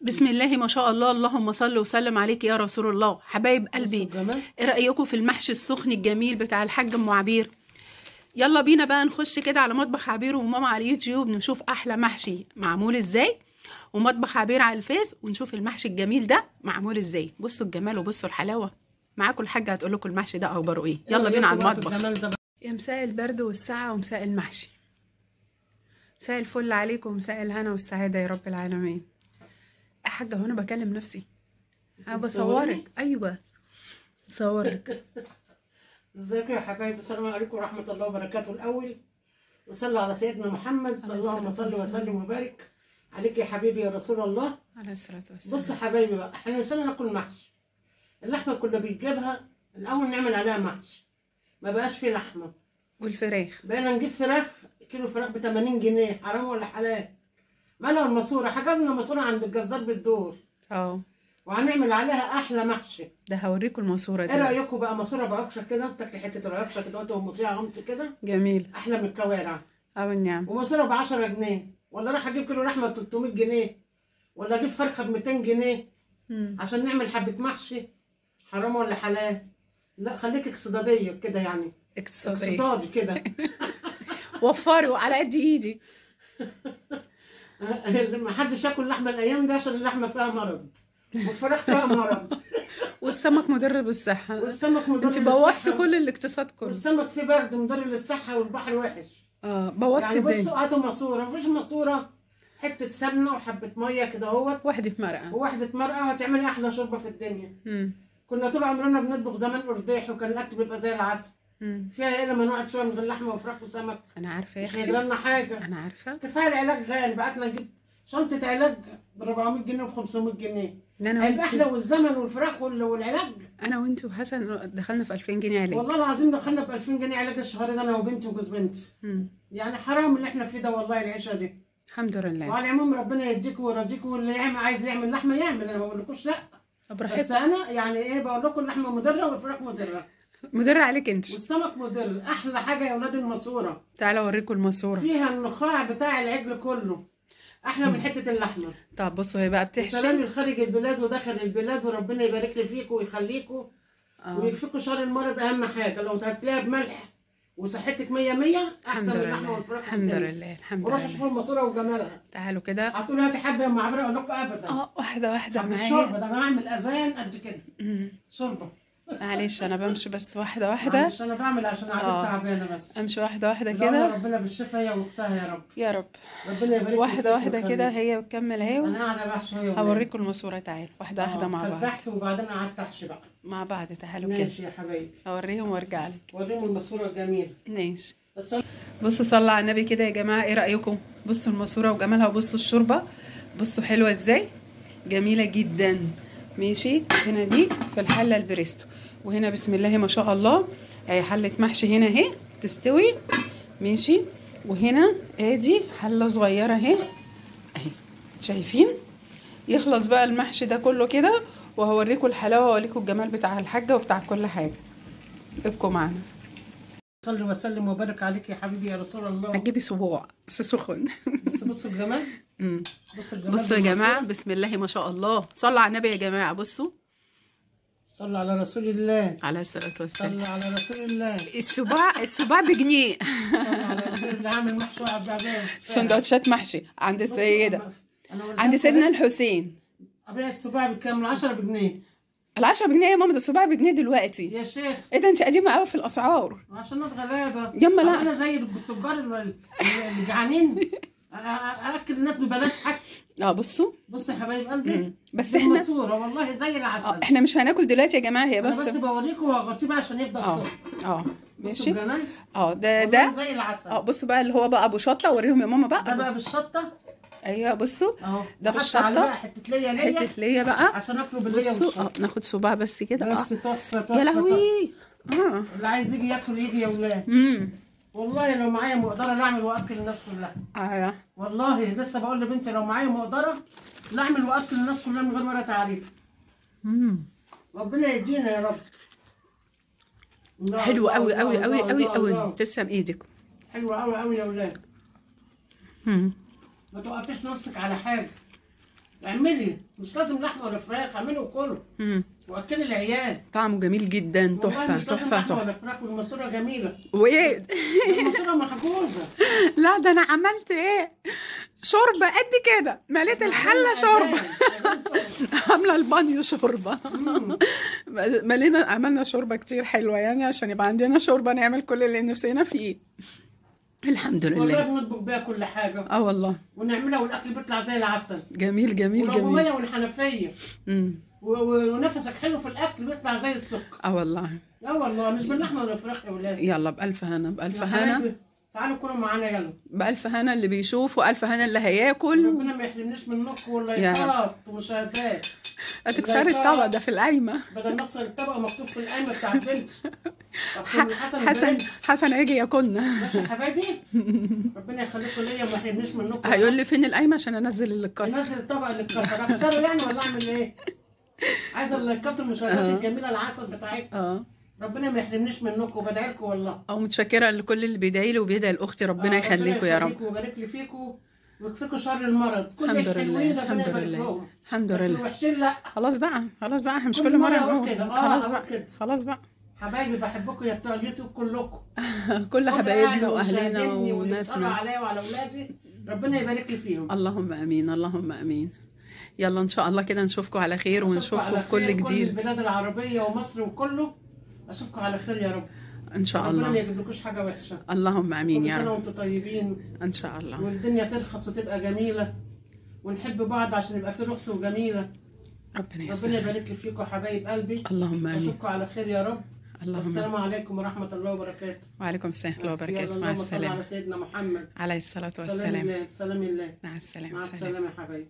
بسم الله ما شاء الله، اللهم صل وسلم عليك يا رسول الله. حبايب قلبي، ايه رأيكم في المحشي السخن الجميل بتاع الحاج ام عبير؟ يلا بينا بقى نخش كده على مطبخ عبير وماما على اليوتيوب، نشوف احلى محشي معمول ازاي، ومطبخ عبير على الفيس، ونشوف المحشي الجميل ده معمول ازاي. بصوا الجمال وبصوا الحلاوة. معاكم الحاجة هتقول لكم المحشي ده اخباره ايه. يلا بينا على المطبخ. يا مساء البرد والساعة ومساء المحشي، مساء الفل عليكم ومساء الهنا والسعادة يا رب العالمين. يا حاجة هو انا بكلم نفسي؟ انا بصورك. ايوه بصورك. ازيكم يا حبايبي، السلام عليكم ورحمة الله وبركاته. الاول وصلوا على سيدنا محمد، اللهم صل وسلم وبارك عليك يا حبيبي يا رسول الله عليه الصلاة والسلام. بصوا حبايبي بقى، احنا نفسنا ناكل محشي. اللحمة كنا بنجيبها الاول نعمل عليها محشي، ما بقاش فيه لحمه. والفراخ بقينا نجيب فراخ، كيلو فراخ ب 80 جنيه، حرام ولا حلال؟ مالها الماسورة؟ حجزنا ماسوره عند الجزار بالدور، وهنعمل عليها احلى محشي. ده هوريكم الماسورة دي. ايه رايكم بقى؟ ماسوره بعكشه كده، بتاكلي حتة العكشه كده وتغمطيها غمط كده، جميل، احلى من الكوارع. النعم. وماسوره ب 10 جنيه، ولا راح اجيب كيلو لحمه ب 300 جنيه، ولا اجيب فرخة ب 200 جنيه عشان نعمل حبه محشي؟ حرام ولا حلال؟ لا خليك اقتصادية كده، يعني اقتصادي كده. وفري وعلى قد ايدي. ما حدش ياكل لحمه الايام دي عشان اللحمة فيها مرض والفراخ فيها مرض والسمك مضر بالصحة. والسمك مضر. انت بوظتي كل الاقتصاد كله. والسمك فيه برد مضر للصحة والبحر وحش. بوظتي يعني الدنيا. بصوا هاتوا ماسوره، مفيش ماسوره، حتة سمنه وحبه مية كده اهوت، وحده مرقه، وحده مرقه، وهتعملي احلى شوربة في الدنيا. كنا طول عمرنا بنطبخ زمان قرداح، وكان الاكل بيبقى زي العسل. فيها ايه لما نقعد شوية من غير لحمه وفراخ وسمك؟ انا عارفه يا اختي، مش هيجرى لنا حاجة. انا عارفه. كفاية العلاج غالي، بعتنا نجيب شنطه علاج ب 400 جنيه وب 500 جنيه. هيبقى احلى، والزمن والفراخ والعلاج. انا وانت وحسن دخلنا في 2000 جنيه علاج. والله العظيم دخلنا ب 2000 جنيه علاج الشهر ده، انا وبنتي وجوز بنتي. يعني حرام اللي احنا فيه ده والله، العيشة دي. الحمد لله. وعلى العموم ربنا يديكم ويرضيكم، واللي يعمل عايز يعمل لحمه يعمل، انا ما بقولكوش لا. بس انا يعني ايه بقول لكم، اللحمة مضرة والفراخ مضرة. مضرة عليك انت. والسمك مضر. احلى حاجة يا اولاد الماسورة. تعالوا اوريكم الماسورة. فيها النخاع بتاع العجل كله، احلى من حتة اللحمة. طب بصوا هي بقى بتحشي. سلام لخارج البلاد وداخل البلاد، وربنا يبارك لي فيكم ويخليكم ويكفيكم شر المرض. اهم حاجة لو تاكليها بملح وصحتك 100 100، احسن من اللحمة والفراخ. الحمد لله، الحمد لله. وروحوا شوفوا الماسورة وجمالها. تعالوا كده. هتقولوا هاتي حبه يا ام عبير، اقول لكم ابدا. واحدة واحدة معايا. الشوربة ده انا هعمل اذان قد كده. شوربة. معلش انا بمشي بس واحدة واحدة. معلش انا بعمل عشان عبير تعبانة بس. امشي واحدة واحدة كده. ربنا بالشفاء هي واختها يا رب. يا رب. ربنا يبارك. واحدة واحدة كده هي بتكمل اهي. انا قاعدة بحشي هي. هوريكم الماسورة. تعالوا واحدة واحدة مع بعض. فتحت وبعدين قعدت احشي بقى. مع بعض تعالوا كده. ماشي يا حبايبي. هوريهم وارجع لك. وريهم الماسورة الجميلة. ماشي. بصوا صلوا على النبي كده يا جماعة، ايه رايكم؟ بصوا الماسورة وجمالها، وبصوا الشوربة، بصوا حلوة ازاي، جميلة جدا. ماشي. هنا دي في الحلة البريستو، وهنا بسم الله ما شاء الله اهي حله محشي هنا اهي تستوي. ماشي. وهنا ادي حله صغيرة اهي اهي، شايفين؟ يخلص بقى المحشي ده كله كده، وهوريكم الحلاوة واوريكم الجمال بتاع الحاجة وبتاع كل حاجة. ابقوا معانا. صلي وسلم وبارك عليك يا حبيبي يا رسول الله. هتجيبي صباع بس سخن. بصوا الجمال. بصوا الجمال. بصوا يا جماعة، بسم الله ما شاء الله، صلوا على النبي يا جماعة. بصوا، صلوا على رسول الله عليه الصلاة والسلام. صلوا على رسول الله. الصباع، الصباع بجنيه. صلوا على رسول الله. عامل محشي وعبعبان، سندوتشات محشي عند السيدة، عند سيدنا الحسين. ابيع الصباع بكام؟ 10 بجنيه. ال10 بجنيه يا ماما؟ ده الصباع بجنيه دلوقتي يا شيخ. ايه ده، انت قديمة قوي في الاسعار. عشان الناس غلابة يما. لا انا زي التجار اللي جعانين، اكل الناس ببلاش حتى. بصوا بصوا يا حبايب قلبي. بس احنا الماسورة والله زي العسل. احنا مش هناكل دلوقتي يا جماعة، هي بس بس بوريكم وهغطيه بقى عشان يفضل سخن. ماشي. ده زي العسل. بصوا بقى اللي هو بقى ابو شطه، وريهم يا ماما بقى. ده بقى بالشطه. ايوه بصوا ده بالشطه، حتة ليا ليا، حتة ليا بقى عشان اكله بالليا والشطه. ناخد صباع بس كده. بس تحفة تحفة. يا لهوي. اللي عايز يجي ياكل يجي يا ولاد. والله لو معايا مقدره لاعمل واكل الناس كلها. والله لسه بقول لبنتي لو معايا مقدره لاعمل واكل الناس كلها من غير ولا تعريف. ربنا يدينا يا رب. حلو قوي قوي قوي قوي قوي. تسلم ايدك. حلو قوي قوي يا ولاد. ما توقفيش نفسك على حاجة. اعملي، مش لازم لحمه ولا فراخ، اعملي وكله واكلي العيال. طعمه جميل جدا، تحفة مش لازم تحفة لحمه تحفة. ولا فراخ، والماسوره جميلة. وايه؟ الماسورة محجوزة. لا ده انا عملت ايه؟ شوربة قد كده، مليت الحلة شوربة. عامله البانيو شوربة. ملينا، عملنا شوربة كتير حلوة يعني، عشان يبقى عندنا شوربة نعمل كل اللي نفسنا فيه. الحمد والله لله. بنطبخ بيها كل حاجة. اه والله ونعملها والاكل بيطلع زي العسل. جميل جميل ولو جميل. مية والحنفية ونفسك حلو في الاكل بيطلع زي السكر. اه والله. لا والله مش باللحمه ولا الفراخ يا ولاد. يلا بألف هنا، بألف هنا. تعالوا كلوا معانا يلا. بألف هنا اللي بيشوف، وألف هنا اللي هياكل. ربنا ما يحرمنيش منكم واللايكات ومشاهدات. هتكسري الطبق ده في القايمة. بدل ما اكسر الطبق مكتوب في القايمة بتاع البنت. حسن حسن هيجي ياكلنا. ماشي يا حبايبي، ربنا يخليكم ليا وما يحرمنيش منكم. هيقول لي فين القايمة عشان انزل اللي اتكسر. انزل الطبق اللي اتكسر، اكسره يعني ولا اعمل ايه؟ عايزه اللايكات والمشاهدات الجميلة العسل بتاعتكم. ربنا ما يحرمنيش منكم وبدعي لكم والله. او متشكره لكل اللي بيدعي لي وبيدعي لاختي، ربنا يخليكم يا رب. ويبارك لي فيكم ويكفيكم شر المرض. كل الحمد لله الحمد لله الحمد لله. بس الوحشين لا. خلاص بقى خلاص بقى، احنا مش كل مرة نقول كده. خلاص بقى خلاص بقى حبايبي، بحبكم يا بتوع اليوتيوب كلكم. كل حبايبنا واهلنا وناسنا عليا وعلى اولادي، ربنا يبارك لي فيهم. اللهم امين اللهم امين. يلا ان شاء الله كده نشوفكم على خير، ونشوفكم في كل جديد. كل البلاد العربية ومصر وكله، اشوفكم على خير يا رب ان شاء الله. ربنا ما يجيبلكوش حاجة وحشة. اللهم امين يا رب. كل سنة وانتم طيبين ان شاء الله، والدنيا ترخص وتبقى جميلة، ونحب بعض عشان يبقى في رخص وجميلة. ربنا يسلمك، ربنا يبارك لي فيكم حبايب قلبي. اللهم امين. اشوفكم على خير يا رب. اللهم السلام عليكم ورحمة الله وبركاته. وعليكم السلام ورحمة الله وبركاته. مع السلامة. على سيدنا محمد عليه الصلاة والسلام. سلام الله. مع السلامة. مع السلامة يا حبايبي.